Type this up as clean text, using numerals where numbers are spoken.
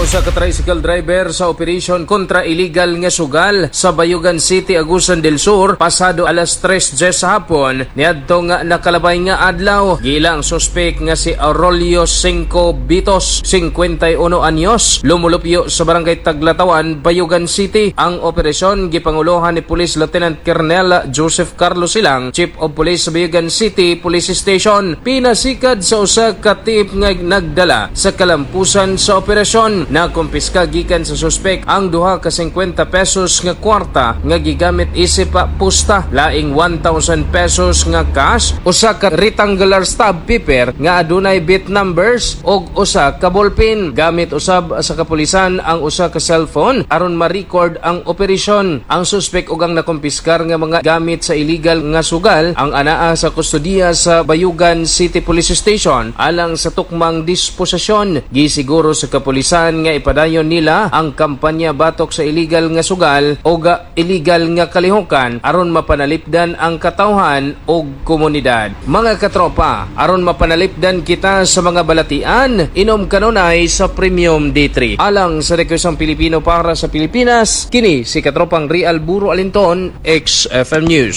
Ang usa ka tricycle driver sa operation kontra illegal nga sugal sa Bayugan City, Agusan del Sur, pasado alas 3:10 sa hapon niadto nga nakalabay nga adlaw. Giila ang suspect nga si Aurelio Cinco Bitos, 51 anyos, lumulupyo sa Barangay Taglatawan, Bayugan City. Ang operasyon gipanguluhan ni Police Lieutenant Colonel Joseph Carlos Silang, Chief of Police sa Bayugan City Police Station. Pinasikad sa usa ka tip nga nagdala sa kalampusan sa operasyon. Nakumpiska gikan sa suspect ang duha ka 50 pesos nga kwarta nga gigamit isip pusta, laing 1,000 pesos nga cash, usa ka rectangular stub paper nga adunay bit numbers ug usa ka ballpen. Gamit usab sa kapulisan ang usa ka cellphone aron ma-record ang operasyon. Ang suspect ug ang nakumpiskar nga mga gamit sa illegal nga sugal ang anaa sa kustodiya sa Bayugan City Police Station alang sa tukmang disposisyon. Gisiguro sa kapulisan nga ipadayon nila ang kampanya batok sa illegal nga sugal o illegal nga kalihukan aron mapanalipdan ang katawhan ug komunidad. Mga katropa, aron mapanalipdan kita sa mga balatian, inom kanunay sa Premium D3. Alang sa Rekwesang Pilipino para sa Pilipinas, kini si Katropang Real Buro Alinton, XFM News.